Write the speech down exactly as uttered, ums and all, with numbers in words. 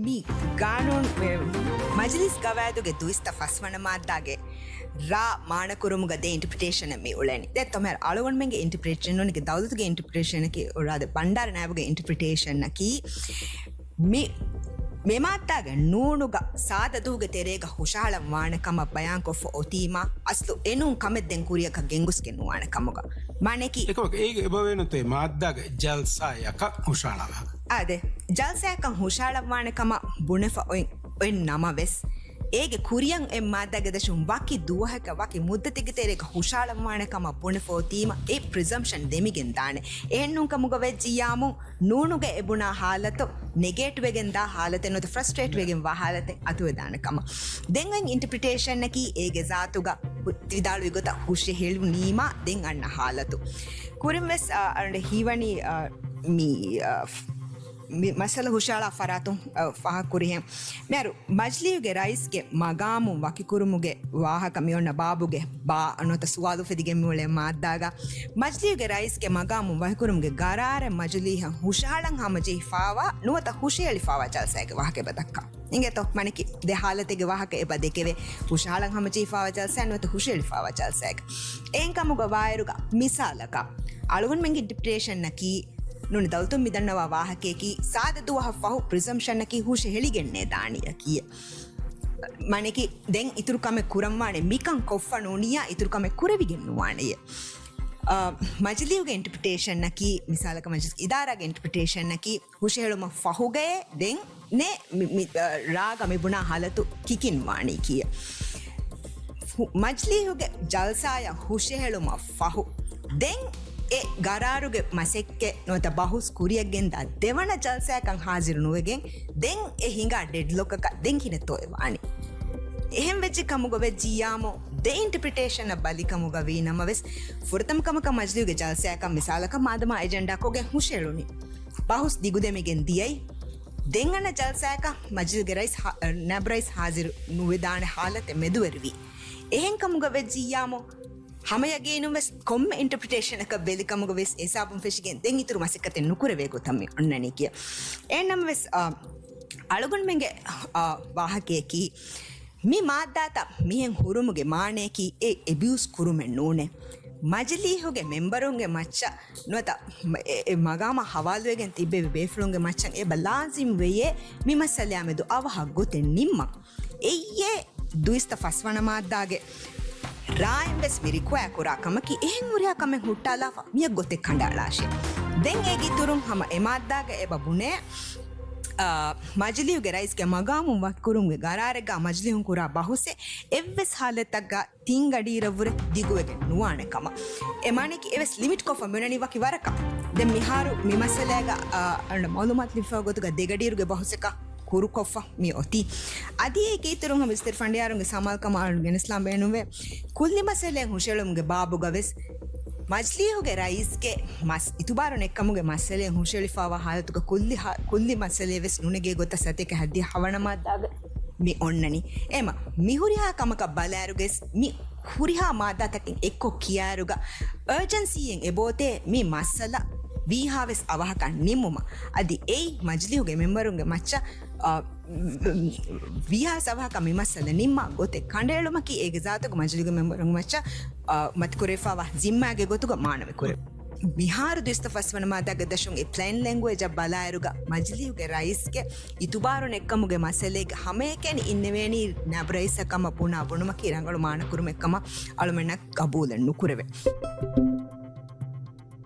މި ގާނޫނު، މަޖިލީސް ގަވާއިދުގެ ދުއިސައްތަ ފަސްވަނަ މާއްދާގެ ރާ މާނަކުރުމުގަ ދެ އިންޓަޕްރިޓޭޝަނެއް މި އުޅެނީ. ދެ ތޮމެރ އަޅުގަނޑުމެންގެ އިންޓަޕްރިޓޭޝަނުން، ދައުލަތުގެ އިންޓަޕްރިޓޭޝަނަކީ، އުރާދެ ބަންޑާރަ ނާއިބުގެ އިންޓަޕްރިޓޭޝަނަކީ، މި، މި މާއްދާގެ ނޫނުގަ ސާދަ ދުވަހުގެ ތެރޭގަ ހުށަހަޅަން ވާނެ ކަމަށް ބަޔާންކޮށްފަ އޮތީމާ، އަސްލު އެނޫން ކަމެއް ދެން ކުރިޔަކަށް ގެންގޮސްގެން ނުވާނެ ކަމުގަ. މާނައަކީ، އެކަމަކު އޭގެ އެބަވޭނުތޭ މާއްދާގެ ޖަލްސާއަކަށް ހުށަހަޅާ. އާދެ، ޖަލްސާއަކަށް ހުށަހަޅަންވާނެ ކަމަށް ބުނެފަ އޮތް، އޮތް ނަމަވެސް، އޭގެ ކުރިއަށް އެ މާއްދާގެ ދަށުން ވަކި ދުވަހަކަށް ވަކި މުއްދަތެއްގެ ތެރޭގަ ހުށަހަޅަންވާނެ ކަމަށް ބުނެފަ އޮތީމަ، އެ ޕްރިޒަމްޝަން ދެމިގެން ދާނެ. އެހެންނޫން ކަމުގަ ވެއްޖިއްޔާމު، ނޫނުގަ އެބުނާ ހާލަތު، ނެގޭޓް ވެގެން ދާ ހާލަތެއް ނުވަތަ ފްރަސްޓްރޭޓް ވެގެން ވާ ހާލަތެއް އަތުވެދާނެ ކަމަށް. ދެން އޮތް އިންޓަޕްރިޓޭޝަނަކީ އޭގެ ޒާތުގަ ވިދާޅުވި ގޮތަށް ހުށަހެޅުނީމާ ދެން އަންނަ ހާލަތު. ކުރިން ވެސް، އަ، އަންޑެ ހީވަނީ، އަ، މި، އަ، މި މައްސަލަ ހުށަހަޅާ ފަރާތުން، އަ، ފާހަގަކުރިހެން. މިހާރު މަޖިލީހުގެ ރައީސްގެ މަގާމުން ވަކިކުރުމުގެ ވާހަކަ މި އޮންނަ ބާބުގެ ބާ ނުވަތަ ސުވާލު އުފެދިގެން މިއުޅޭ މާއްދާގަ، މަޖިލީހުގެ ރައީސްގެ މަގާމުން ވަކިކުރުމުގެ ގަރާރެއް މަޖިލީހަށް ހުށަހަޅަން ހަމަޖެހިފާވާ ނުވަތަ ހުށަހެޅިފާވާ ޖަލްސާގެ ވާހަކަ އެބަ ދައްކާ. އިނގޭތޯ؟ މާނައަކީ ދެ ހާލަތެއްގެ ވާހަކަ އެބަ ދެކެވޭ. ހުށަހަޅަން ހަމަޖެހިފާވާ ޖަލްސާ ނުވަތަ ހުށަހެޅިފާވާ ޖަލްސާގެ. އެހެން ކަމުގަ ވާއިރުގަ މިސާލަކަށް، އަޅުގަނޑުމެންގެ އިންޓަޕްރިޓޭޝަނަކީ ނޫނީ ދައުލަތުން މި ދަންނަވާ ވާހަކައަކީ، ސާދަ ދުވަހަށް ފަހު ޕްރިޒަމްޝަނަކީ ހުށަހެޅިގެންނޭ ދާނީއަކީ. މާނައަކީ، ދެން އިތުރު ކަމެއް ކުރަންވާނެ، މިކަން ކޮށްފަ ނޫނިއްޔާ އިތުރު ކަމެއް ކުރެވިގެން ނުވާނެޔޭ. އާ، މަޖިލީހުގެ އިންޓަޕްރިޓޭޝަނަކީ، މިސާލަކަށް މަޖިލީހުގެ އިދާރާގެ އިންޓަޕްރިޓޭޝަނަކީ، ހުށަހެޅުމަށް ފަހުގައޭ ދެން މި، މި، މި، އާ، ރާގަ މި ބުނާ ހާލަތު ކިކިން ވާނީ ކީއް؟ ހު-، މަޖިލީހުގެ ޖަލްސާއަށް ހުށަހެޅުމަށް ފަހު، ދެން އެ ގަރާރުގެ މަސައްކަތް ނުވަތަ ބަހުސް ކުރިއަށް ގެންދާ ދެވަނަ ޖަލްސާއަކަށް ހާޒިރު ނުވެގެން، ދެން އެ ހިނގާ ޑެޑްލޮކަކަށް ދެން ކިހިނެއްތޯ އެ ވާނީ؟ އެހެން ވެއްޖެ ކަމުގަ ވެއްޖިއްޔާމު، ދެ އިންޓަޕްރިޓޭޝަނަށް ބަލި ކަމުގަ ވީ ނަމަވެސް، ފުރަތަމަ ކަމަކަށް މަޖިލީހުގެ ޖަލްސާއަކަށް މިސާލަކަށް މާދަމާ އެޖެންޑާކޮށްގެން ހުށަހެޅުނީ، ބަހުސް ދިގުދެމިގެން ދިޔައީ، ދެން އަންނަ ޖަލްސާއަކަށް މަޖިލީހުގެ ރައީސް ހާ-، ނާއިބު ރައީސް ހާޒިރު ނުވެދާނެ ހާލަތެއް މެދުވެރިވީ. އެހެން ކަމުގަ ވެއްޖިއްޔާމު، ހަމަ ޔަގީނުން ވެސް ކޮންމެ އިންޓަޕްރިޓޭޝަނަކަށް ބެލި ކަމުގަ ވެސް އެ ހިސާބުން ފެށިގެން ދެން އިތުރު މަސައްކަތެއް ނުކުރެވޭ ގޮތަށް މި އޮންނަނީ ކިޔަ. އެހެންނަމަވެސް، އާ، އަޅުގަނޑުމެންގެ، އާ، ވާހަކަޔަކީ، މި މާއްދާތައް މިހެން ހުރުމުގެ މާނަޔަކީ އެ އެބިއުސް ކުރުމެއް ނޫނޭ. މަޖިލީހުގެ މެމްބަރުންގެ މައްޗަށް ނުވަތަ އެ، އެ މަގާމާ ހަވާލުވެގެން ތިއްބެވި ބޭފުޅުންގެ މައްޗަށް އެބަ ލާޒިމް ވެޔޭ މި މައްސަލަޔާ މެދު އަވަހަށް ގޮތެއް ނިންމަން. އެއްޔޭ ދުއިސައްތަ ފަސްވަނަ މާއްދާގެ ރާއިން ވެސް މި ރިކްވަޔާ ކުރާ ކަމަކީ، އެހެން ހުރިހާ ކަމެއް ހުއްޓާލާފަ މިއަށް ގޮތެއް ކަނޑައަޅާށޭ. ދެން އޭގެ އިތުރުން ހަމަ އެ މާއްދާގަ އެބަ ބުނޭ، އާ، މަޖިލީހުގެ ރައީސްގެ މަގާމުން ވަކިކުރުމުގެ ގަރާރެއްގަ މަޖިލީހުން ކުރާ ބަހުސެއް އެއްވެސް ހާލަތްތަކަށް ތިން ގަޑިއިރަށްވުރެ ދިގުވެގެން ނުވާނެ ކަމަށް. އެ މާނައަކީ އެވެސް ލިމިޓްކޮށްފަ މިއޮންނަނީ ވަކި ވަރަކަށް. ދެން މިހާރު މި މައްސަލައިގަ، އާ، އަންނަ މައުލޫމާތު ލިބިފައި ގޮތުގަ ދެ ގަޑިއިރުގެ ބަހުސަކަށް ކުރުކޮށްފަ މި އޮތީ. އަދި އޭގެ އިތުރުން ހަމަ ވިސްތަރު ފަނޑިޔާރުންގެ ސަމާލުކަމަށް އަޅުގަނޑު ގެނެސްލާން ބޭނުންވޭ. ކުއްލި މައްސަލައެއް ހުށަހެޅުމުގެ ބާބުގަ ވެސް މަޖިލީހުގެ ރައީސްގެ މަސް-، އިތުބާރު ނެއްކަމުގެ މައްސަލައެއް ހުށަހެޅިފައިވާ ހާލަތުގަ ކުއްލި ހާ-، ކުއްލި މައްސަލައެއް ވެސް ނުނެގޭ ގޮތަށް ސަތޭކަ ހައްދިހަ ހަވަނަ މާއްދާގަ މި އޮންނަނީ. އެމަ މި ހުރިހާ ކަމަކަށް ބަލާއިރުގަސް މި ހުރިހާ މާއްދާތަކެއް އެއްކޮށް ކިޔާއިރުގަ އަރޖެންސީއެއް އެބައޮތޭ މި މައްސަލަ ވީހާވެސް އަވަހަކަށް ނިންމުމަށް. އަދި އެއީ މަޖިލީހުގެ މެމްބަރުންގެ މައްޗަށް، އާ، ވީހާވެސް އަވަހަކަށް މި މައްސަލަ ނިންމާ ގޮތެއް ކަނޑައެޅުމަކީ އޭގެ ޒާތުގަ މަޖިލީހުގެ މެމްބަރުންގެ މައްޗަށް، އާ، މަތިކުރެވިފައިވާ ޒިންމާގެ ގޮތުގަ މާނަވެކުރެވޭ. މިހާރު ދުއިސައްތަ ފަސްވަނަ މާއްދާގެ ދަށުން އެ ޕްލެއިން ލެންގުއޭޖަށް ބަލާއިރުގަ މަޖިލީހުގެ ރައީސްގެ އިތުބާރު ނެއްކަމުގެ މައްސަލައިގަ ހަމައެކަނި އިންނެވޭނީ ނައިބު ރައީސަށް ކަމަށް ބުނާ ބުނުމަކީ ރަނގަޅު މާނަކުރުމެއް ކަމަށް އަޅުމެންނަށް ގަބޫލެއް ނުކުރެވޭ.